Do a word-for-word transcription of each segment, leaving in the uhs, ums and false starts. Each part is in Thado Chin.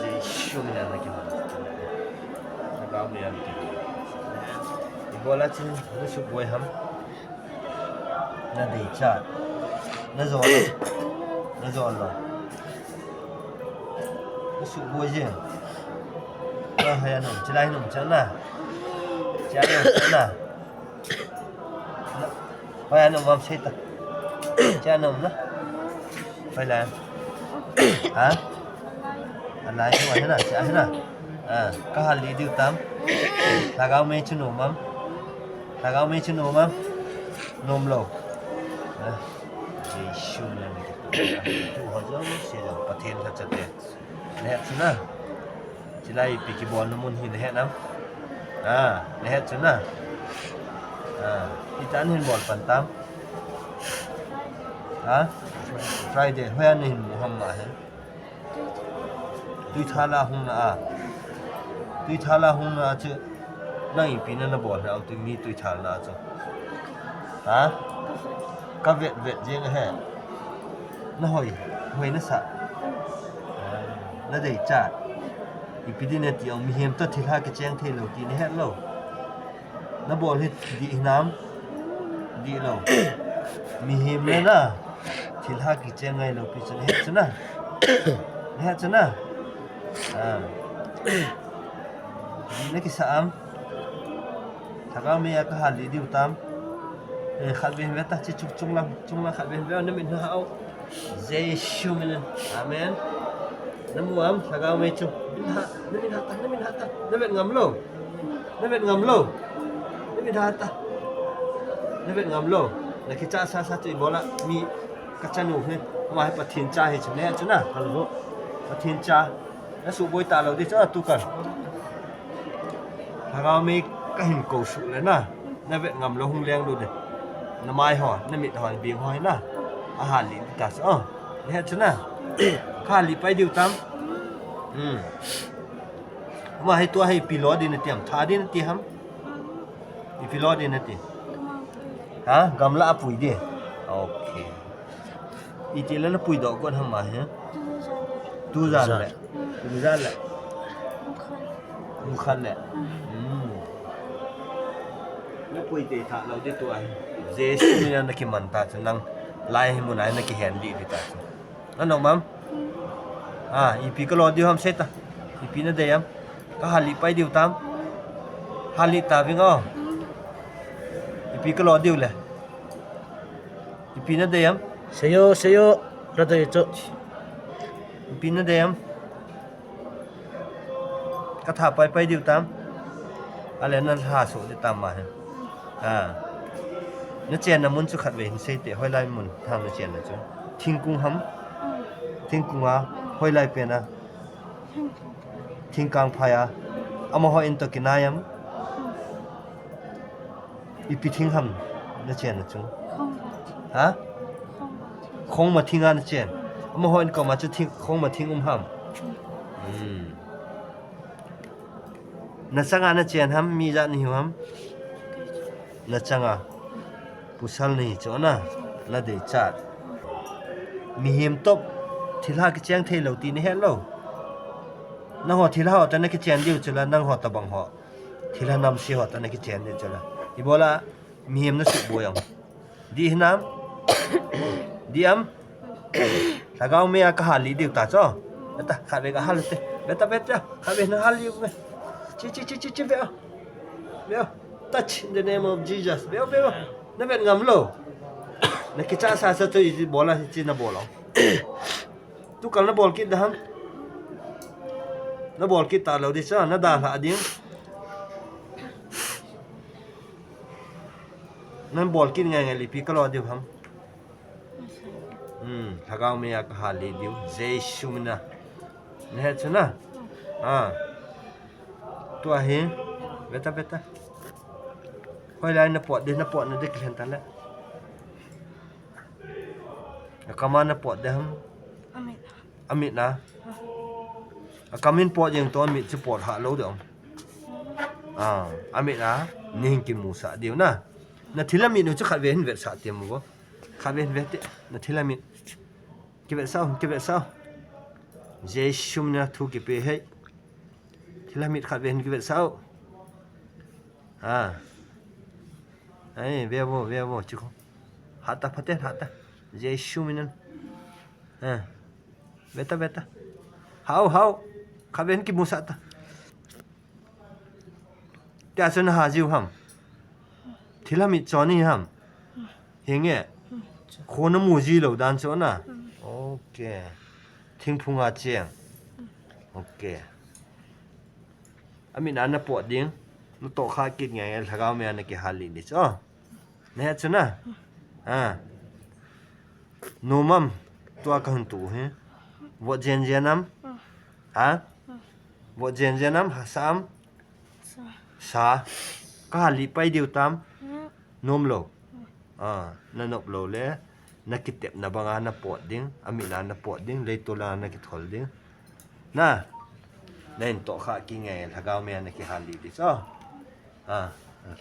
Jesu min a na kiman. Lhagao mei a na kiman. Ibola chin, na suboi ham. Na dei cha. Na jo. Na jo lo. Na suboi je. Na haya nom, chilai nom cha na. Chilai nom cha na. Hoiya nom am sei ta. Chia nom na. Hoiya. Ha? Alai ho hina, chia hina. Ah, ka hal li diu tam. Lhagao mei chu nom am. Lhagao mei chu nom am. Nom lo. Ah. Jesu na ni. Tu ho jo se jo Pathen kha chate. Nahet chu na. Chilai ipi kibolna mun hi nahet nam. Ah, nahet chu na. Ah, itan hin bol pan tam. Ha? Friday, hoiya nahin mu ham ma hin. Tuithala hung na a. Tuithala hung na a chu. Nang ipi na na bol hau tu mi tuithala chu. Ha? Ka vet vet jeng he. Na hoi, hoi na sa. Na dei cha. Ipi di na ti ong mihem to thilha kicheng thei lo ti na het lo. Na bol hi di hinam. Di lo. Mihem le na. Thilha kicheng ngai lo pi chu na het chu na. Na het chu na. Ah. Di na kisa am. Lhagao mei a ka hal li diu tam. Eh, khat ve ve ta, chi chung, chung lang, chung lang khat ve ve, na min ha au. Jesu min. Amen. Na mu am, lhagao mei chu. Min ha, na min ha ta, na min ha ta. Na vet ngam lo. Na vet ngam lo. Na min ha ta. Na vet ngam lo. Na kicha sa sa chu ibola mi ka chanu he. Ama he Pathen cha he chu ne chu na. Hal vo. Pathen cha. Na suboi ta lo di chu a tu ka. Lhagao mei ka hin ko su le na. Na vet ngam lo hung leng lu de. Na mai ho, na mit ho, bing ho na. A hal li ta chu. Oh. Ne chu na. Ka hal li pai diu tam. Hmm. Ama hi tua hi pi lo di na tiam. Tha di na ti ham. Ipi lo di na ti. Ha? Gamla a pui di. Okay. Iti le na pui doh kon ham ma he. Tu jan le. Tu jan le. Mu khan le. Hmm. Na pui te tha lo di tua hi. Jesu min a na kiman ta chu nang lai hi mun a na kihen li di ta chu. Na nom am? Ah, ipi ka lo diu ham sei ta. Ipi na dei am? Ka hal li pai diu tam. Hal li ta ving o. Ipi ka lo diu le. Ipi na dei am? Seyo, seyo. Na dei chu. Ipi na dei am? Ka tha pai pai diu tam. Ale na lha su di tam ma he. Ah. Na chenna mun chu khat ve hin sei te, hoilai mun ham na chenna chu. Thingkung ham. Thingkung a, hoilai pen a. Thingkang phai a. Amaho in to kinai am. Ipi thing ham na chenna chu. Ha? Khongma thing a na chen. Amaho in koma chu thing, khongma thing um ham. Hmm. Na changa na chen ham, mi jat na hiu ham? Na changa. Pasal na hi chu na. Na dei chat. Mihem top. Thilha kicheng thei lo ti na het lo. Nang ho thilha ho ta na kichen diu chu la, nang ho tabang ho. Thilha namse ho ta na kichen diu chu la. Ibola mihem na suboi am. Di hinam? Di am? Lhagao mei a ka hal li diu ta chu. Beta, khat ve ka hal te. Beta, beta, khat ve na hal li ve. Chi, chi, chi, chi, chi, ve. Ve. Touch in the name of Jesus. Ve, ve. Na vet ngam lo. Na kicha sa sa chu ibola chi na bol lo. Tu kal na bol kit da ham. Na bol kit ta lo di sa, na dalha ding. Nan bol kit ngai ngai le ipi ka lo diu ham. Hmm, Lhagao mei a ka hal li diu. Jesu min a. Na het chu na. Ah. Tua hi. Beta, beta. Hoilai na pot di, na pot na di kihen ta le. A kama na pot di ham. Amen. Amit na. A kamin pot jeng to amit chu pot ha lo de om. Ah, amit na, ni hin kimu sa diu na. Na thil amit nu chu khat ve hin vet sa ti mu bo. Khat ve hin vet ti, na thil amit. Ki vet sa, ki vet sa. Jesu mina thu kipe hei. Thilha mit khat ve hin kivetsah o. Ha. Ai, ve vo, ve vo, chu ko. Hata, phate, hata. Jesu mina. Ha. Veta, veta. Hao, hao. Khat ve hin kimusah ta. Tia chu naha jiu ham. Thilha mit chon hi ham. Hinge. Kho namu ji lou dan chu na. Ok. Thingphung a cheng. Ok. Amin a napot ding. Natoh kha kit nge nge lhagao mei a nakihal lih ding chu. Nahet chu na. Ha. Nom am. Tua kahung tu hi. Vot jen jen am. Ha. Vot jen jen am. Hasa am. Sa. Kahal lih pai diu tam. Nom lou. Ah, nanop lou le, nakitepna banga napot ding, amin a napot ding, leitol a nakithol ding. Na, nahin toh kha kit nge, lhagao mei a nakihal lih ding chu. Ah,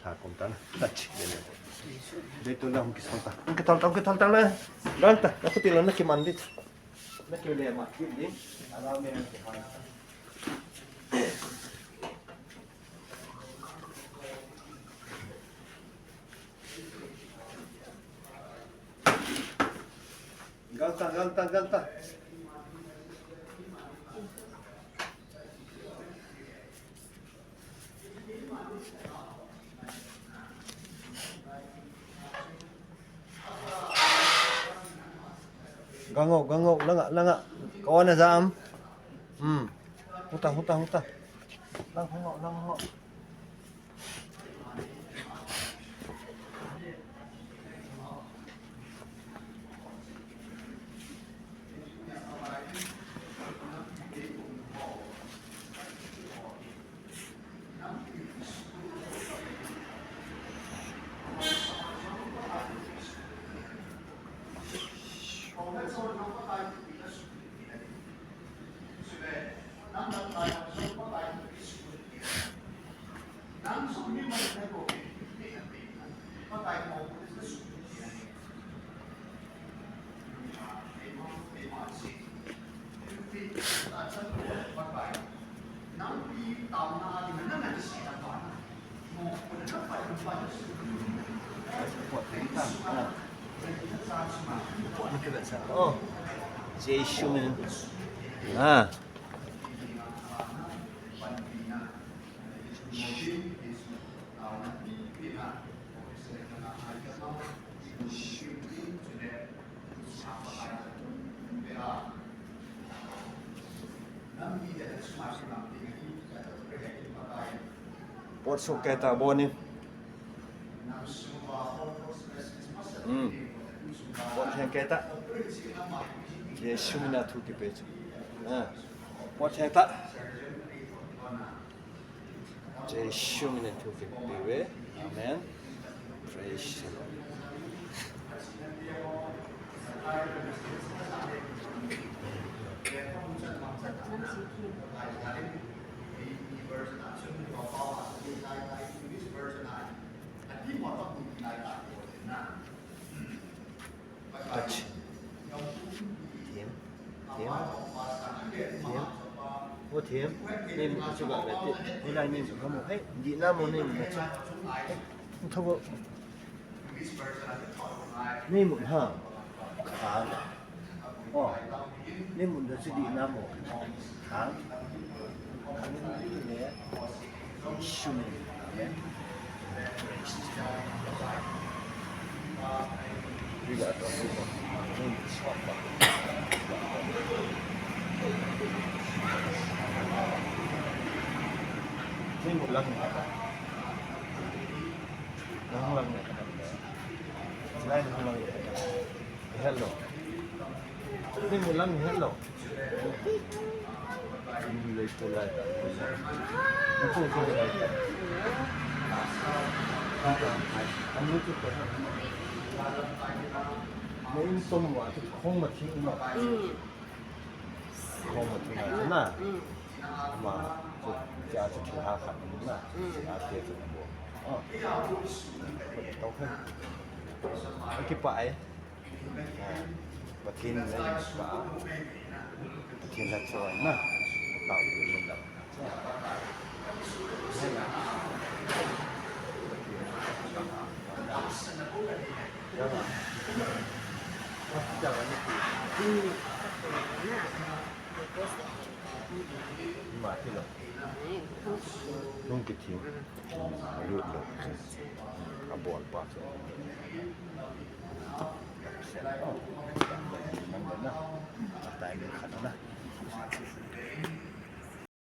lha kom ta na. Touch. Leitol a hung kisol ta. Hung kithol ta, hung kithol ta le. Gal ta, nakhuti lou nakiman ding. Nakile ma kit ding. Lhagao mei a nakihal. Galta, galta, galta. Gango, gango, langa, langa. Kawan na jam. Hmm. Huta, huta, huta. Lang, hango, lang, hango. Oh, Jesu min. Ah. Pot suk kei ta boni. Hmm. Pot lheng kei ta. Jesu mina thu kipe chu. Ah. Pot lheng ta. Jesu mina thu kipe uve. Amen. Praise the Lord. Touch. Them. Them. Them. O them. Name chu ga ve te. Hilai name chu ga mu. Hei, di na mo name na chu. Hei, u tho bo. Name ha. Khang. O. Name da chu di na mo. Khang. Khang ni le. Hello. Ni mu lang ni hello. Ni lei ko lai ta. Ni ko ko lai ta. Ani chu ko. Ni in tom wa chu khong ma thing no. Mm. Khong ma thing na. Mm. Ma chu ja chu thil ha khat na. Mm. A te chu bo. Oh. Ko to khan. Ki pa ai. Pathen lei ka, Pathen la choi na, tao tu ni. Ma ti lo. Nung kithing. Lut lo. A bol pa. Timing khat na.